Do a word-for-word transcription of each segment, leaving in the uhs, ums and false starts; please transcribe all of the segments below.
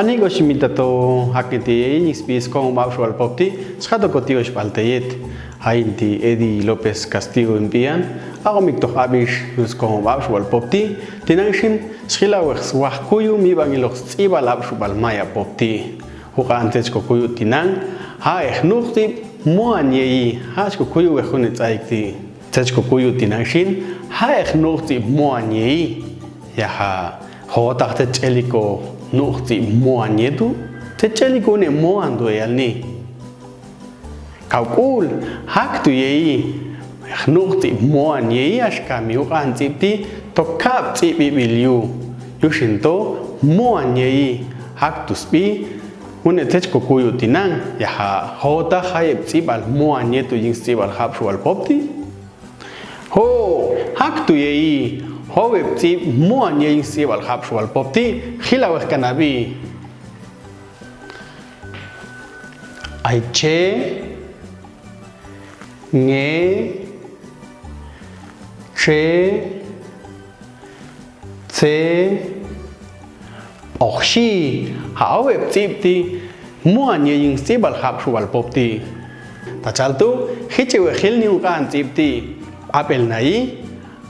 Ani ko simita to hak nge ti yei nying spi skong bab sual pop ti, saka to ko tio sipal teyet. Hain ti Edi Lopez Castillo impian, ako mik toh abis skong bab sual pop ti, tinang sin, skila weh swah kuyu mi bangilok sibal ab subal maya pop ti. Hukaan tech ko kuyu tinang, ha eh nuk tip moan yei, ha ko kuyu weh kune caik ti. Tech ko kuyu tinang sin, ha eh nuk tip moan yei. Ya ha, hotak tech eli ko nuk tip moan ye tu, tech eli ko ne moan tu eyal ni. Kau kul, hak tu yei, nuk tip moan yei as kami ukan tip ti, tokap tip bibil yu. Yu sin to, moan yei, hak tu spi, une tech ko kuyu tinang, ya ha, hotak hayep tip al moan ye tu jing tip al hap sual pop ti. Ho, hak tu yei, ho web tip moan ye jing tip al hap sual pop ti, hila weh kanabi. Ai che, nge, che, che, oksi, ha web tip ti, moan ye jing tip al hap sual pop ti. Tacal tu, hiche weh hil ni ukan tip ti. Apel nai,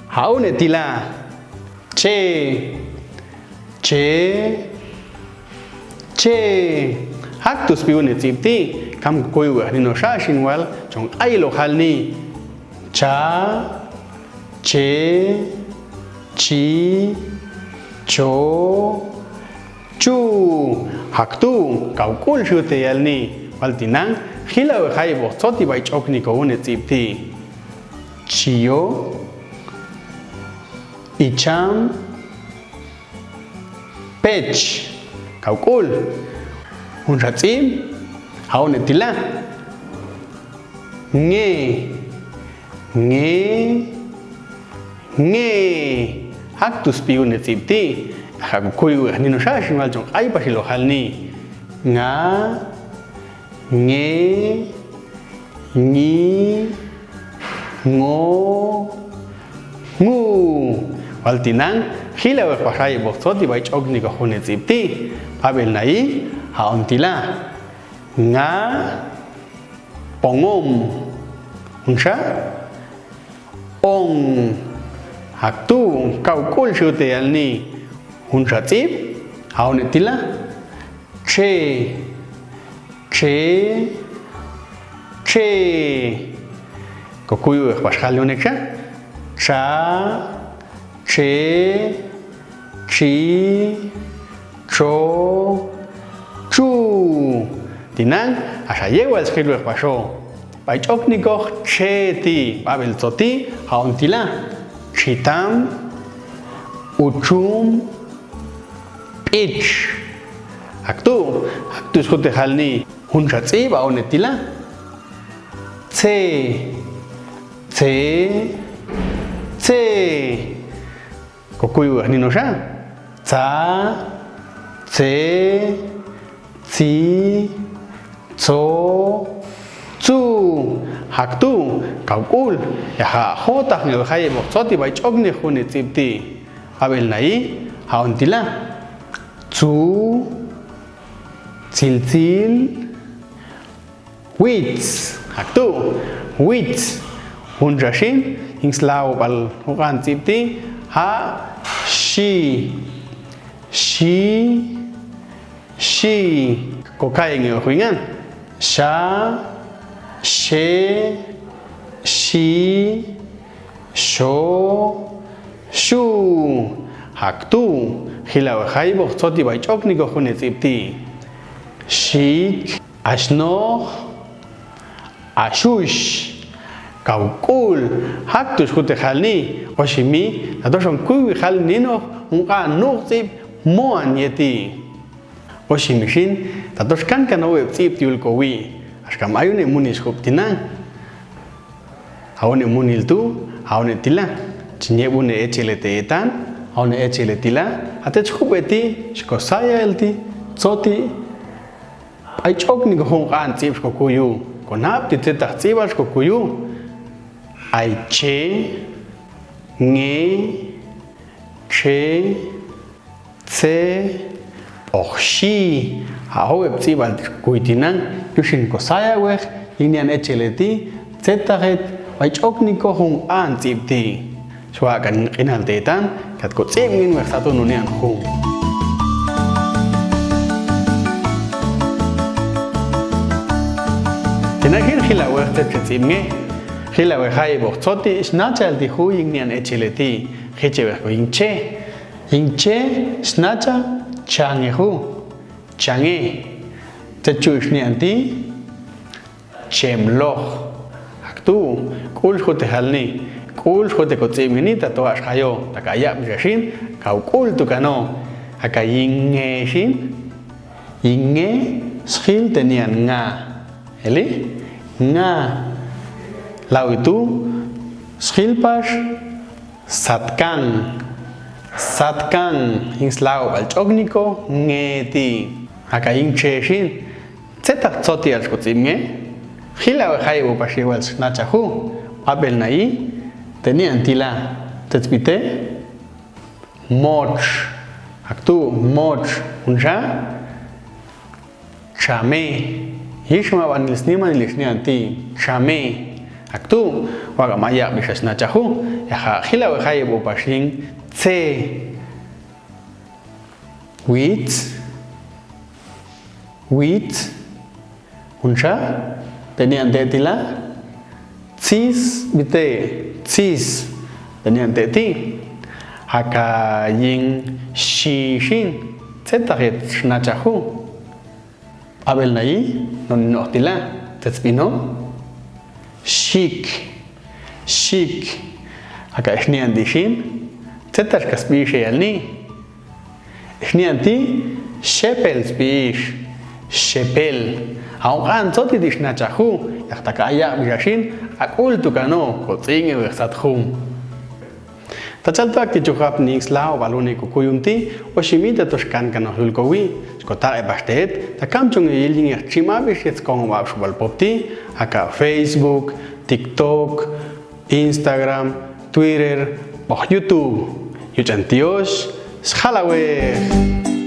ha une tila. Che, che, che. Hak tu spi une tip ti, kam kuyu weh ni no sa sin wal, cong ai lo hal ni. Cha, che, chi, cho, chu. Hak tu, kau kul shu te yal ni. Wal tinang, hila weh hai boh soti bai chok ni ko une tip ti. Chiyo, icham, pech. Kau kul. Hun sa tip, ha une tila. Nge, nge, nge. Hak tu spi une tip ti. Hak kuyu weh ni no sa sin wal cong ai pasi lo hal ni. Nga, nge, ngi, ngo, ngu. Wal tinang, hila weh pas ai boh soti bai chok ni ko une tip ti. Pabel nai, ha un tila. Nga, pongom. Hun sa, ong. Hak tu, kau kul shu te yal ni. Hun sa tip, ha une tila. Che, che, che. Ko kuyu weh pas hal ni unek sa. Cha, che, chi, cho, chu. Tinang, asa ye wal skil weh paso. Bai chok ni ko che ti, pabel soti, ha un tila. Chitam, uchum, pich. Hak tu, hak tu shu te hal ni. Hun sa tip, ha une tila. Che, che, che. Ko kuyu weh ni no sa. Cha, che, chi, cho, chu. Hak tu, kau kul. Ya ha, hotak nge weh hai boh soti bai chok ni ko une tip ti. Pabel nai, ha un tila. Chu, chil chil, wich. Hak tu, wich. Hun sa sin, hing slau pal ukan tip ti, ha, shi, shi, shi. Ko kai nge weh huingan. Sha, she, shi, sho, shu. Hak tu, hila weh hai boh soti bai chok ni ko une tip ti. Shik, ashnoh, ashush. Kau kul, hak tu shu te hal ni. Osi mi, tato song kuyu hal ni no, ungka nuk tip, moan ye ti. Osi mi sin, tato skan kan awe tip tiul kowi. Askam ayu ne muni skup tinang. Awo ne munil tu, awo ne tila. Cinye bune ecele te etan, awo ne ecele tila. Ate cukup eti, siko saya elti, soti. Ai cok ni kohong kan cip siko kuyu. Konap ti tetah ciwal siko kuyu. Ai ce, nge, ce, ce, Oxi, a owe btz'ibal kuy tinan, yuxin ko saya wex, yin nian echele ti, tzetak et, bai ch'ok niko jun an tz'ib ti. Xwa kan q'inal tetan, kat ko tz'ib ngin wex satun nian jun. Tinan jin jila wex tzet tz'ib nge, jila wex jai box tzoti, xnachal ti ju yin nian echele ti, jiche wex ko yin che. Yin che, xnacha, change ju, change. Tzet chu xnian ti, chemloj. Aktu, k'ul xjute jalni, k'ul xjute ko tz'ib ngeni, ta to a xjayo, ta ka aya' bisa xin, kau k'ul tu kano. Aka yin nge xin, yin nge, sxil te nian nga. Eli? Nga. Lau itu, sxil pax, satkan. Satkan, yin slaw bal ch'ok niko, nge ti. Aka yin che xin, tzetak tzoti al xko tz'ib nge. Jila wex jai bo pax igual xnacha ju. B'abel nayi, te nian tila. Tzet tz'ib te, moch. Aktu, moch. Junxa, chame. Yixma b'anil snimanil ixnian ti, chame. Aktu, waka' maya' bisa xnacha ju. Yaja jila wex jai bo pax yin tze. Witz. Witz. Junxa, te nian te tila. Tzis, bite, tzis. Te nian te ti. Aka yin xi xin, tzetak et xnacha ju. B'abel nayi, no nino'oj tila, tzet sb'i no. Xik, xik. Aka ixnian ti xin, tzetak ka sb'i xe yalni. Ixnian ti, xepel sb'i ix, xepel. Aun q'an tzoti ti xnacha ju, yaj ta ka aya' bisa xin, ak'ul tu kano, ko tz'inge wex sat jun. Ta chal to akti chujap nin slaw bal uni kukuyun ti, o ximita to xkan kano lul kowi, xkotaq e paxtet, ta kam chunge yil yin yaj chimabix yet skong o bab xubal pop ti, aka Facebook, TikTok, Instagram, Twitter, o YouTube. Yuch'an tiox, xjalawex.